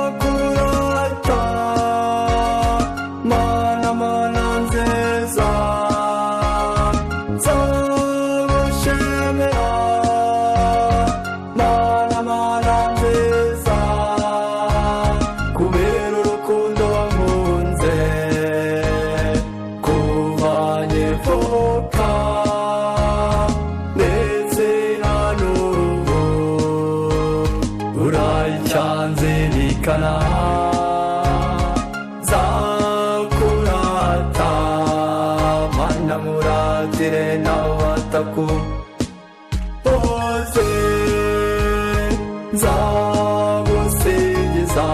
Nzakurata, Mana, Mana nziza, nzagushimira, Mana, Mana nziza, kubera urukundo wankunze kuva nkivuka ndetse na n'ubu uracyanzirikana. Nzakurata, Mana, nkuratire n'abataku bose. Nzagusingiza,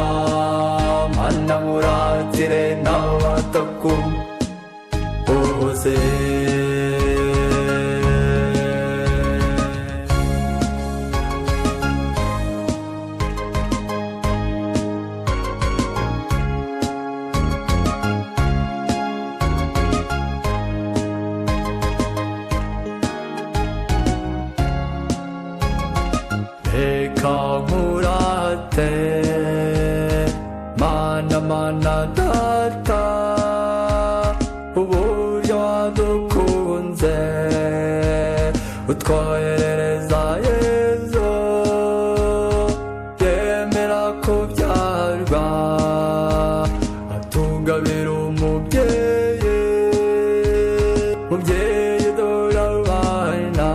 Mana, nkuratire n'abataku bose. Reka nkurate, Mana, Mana data, uburyo wadukunze utwoherereza Yezu, yemera kubyarwa, atugabira umubyeyi. Mubyeyi, dore abana,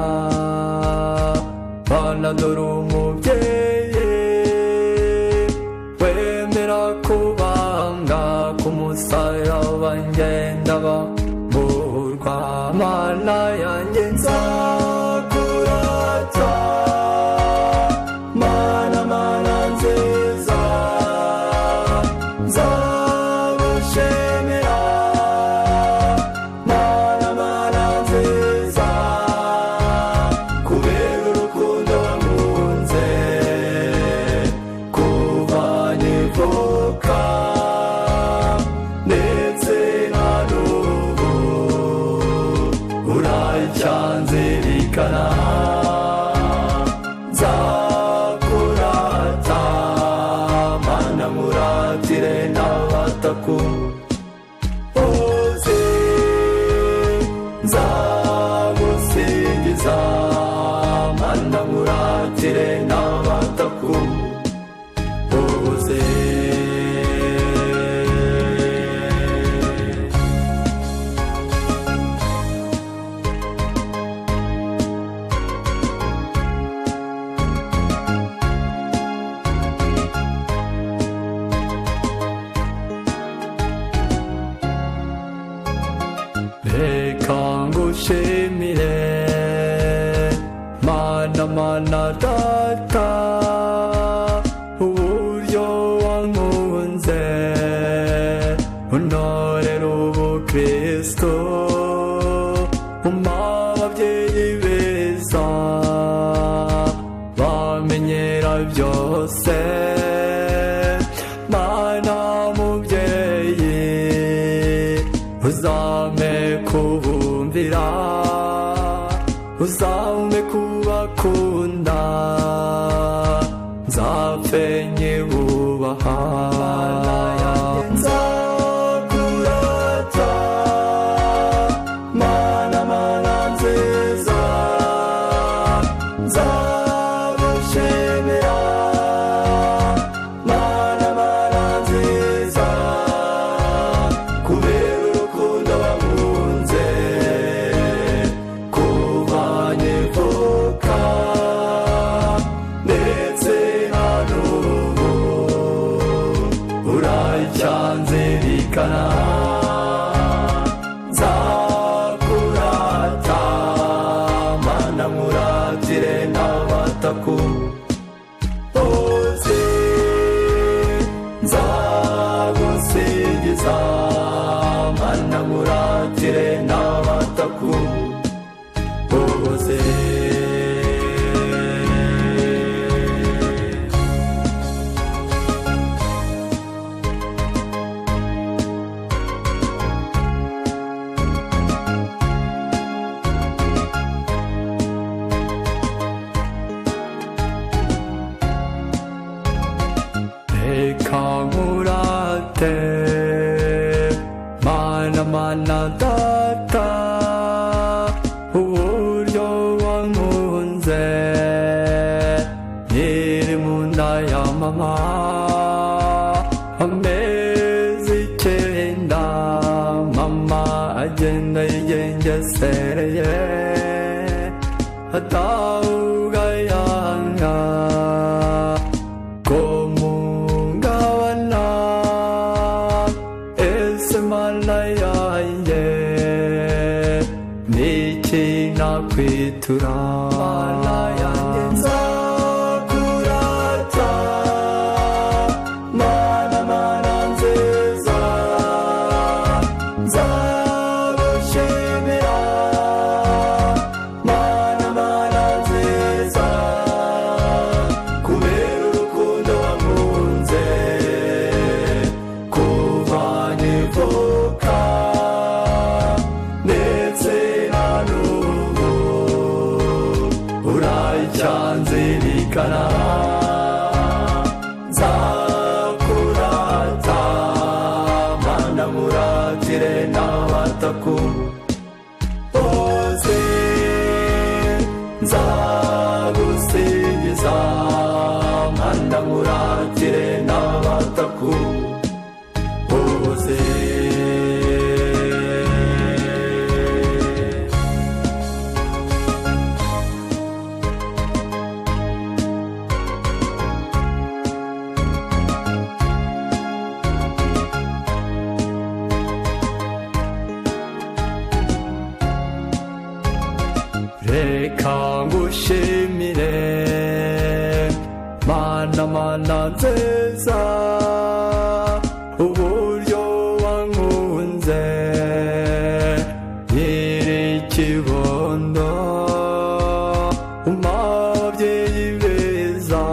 bana, dore umubyeyi wemera kubanga ku musaraba, ngenda bamburwa. Mana yanjye, nzakurata, Mana, Mana nziza, nzagushimira, Mana, Mana nziza, kubera urukundo wankunze kuva nkivuka ndetse na n'ubu uracyanzirikana. Nzakurata, Mana, nkuratire n'abataku bose. Nzagusingiza, Mana, nkuratire n'abataku bose. Reka ngushimire, Mana, Mana data, uburyo wankunze untorera ubukristo, umpa ababyeyi beza bamenyera byose. Mana mubyeyi, uzampe kubumvira, uzampe kubakunda, nzapfe nkibubaha. Nzakurata, Mana, Mana nziza, nzagushimira, Mana, Mana nziza, kubera urukundo wankunze kuva nkivuka ndetse na n'ubu uracyanzirikana. Nzakurata, Mana, nkuratire n'abataku bose. Nzagusingiza, Mana, nkuratire n'abataku bose. Yigengesereye atawugayanga ko mungabana. Ese Mana yanjye, niki nakwitura? Mana yanjye, nzakurata. Mana, Mana nziza, nzagushimira. Mana, Mana nziza, kubera urukundo wankunze kuva nkivuka ndetse na n'ubu uracyanzirikana. Nzakurata, Mana, muratire n'abatakuzi. Nzagusingiza, Mana, muratire n'abatakuzi. Reka ngushimire, Mana, Mana nziza, uburyo wankunze nkiri ikibondo, umpa ababyeyi beza,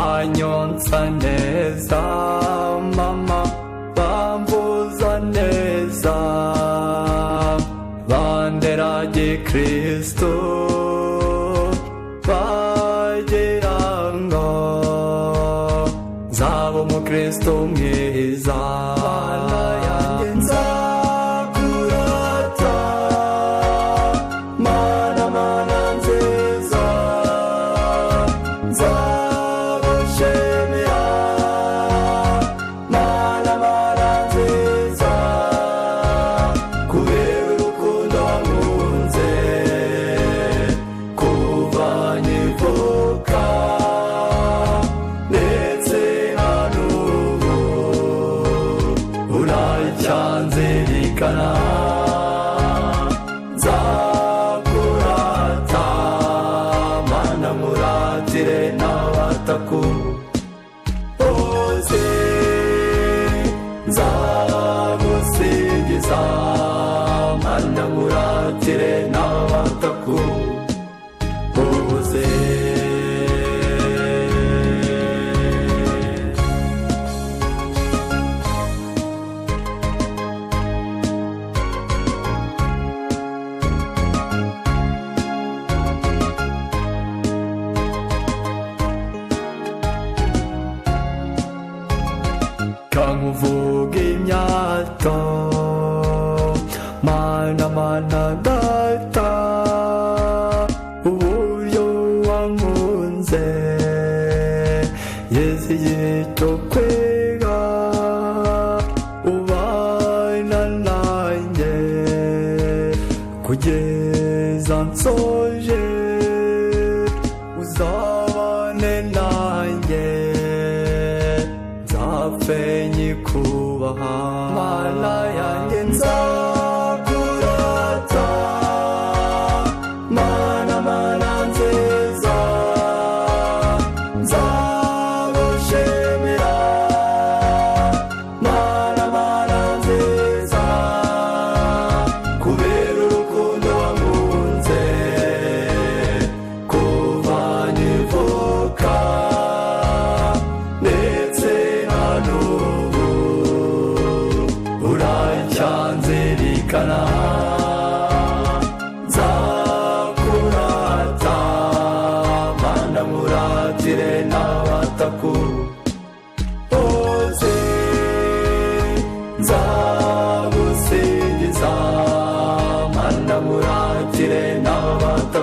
anyonsa neza mama, bamvuza neza, bandera gikristo, bagira ngo nzaba umukristo mwiza. Mana yanjye, nzakurata. Mana, Mana nziza, nzagushimira. Mana, Mana nziza, kubera urukundo wankunze kuva nkivuka ndetse na n'ubu uracyanzirikana. Nzakurata, Mana, muratire n'abatakuzi. Nzagusingiza, Mana, muratire n'abatakuzi. Kankuvuga imyato, Mana, Mana data, uburyo wankunze yeziye cyo kwega ubana nanjye kugeza nsoje, uzabane nanjye nzapfe nyikubaha. Mana yanjye, nzakurata. Mana, Mana nziza, nzagushimira. Mana, Mana nziza, kubera urukundo wankunze kuva nkivuka ndetse na n'ubu uracyanzirikana. Nzakurata, Mana, muratire n'abatakuzi. Nzagusingiza, Mana, muratire n'abatakuzi.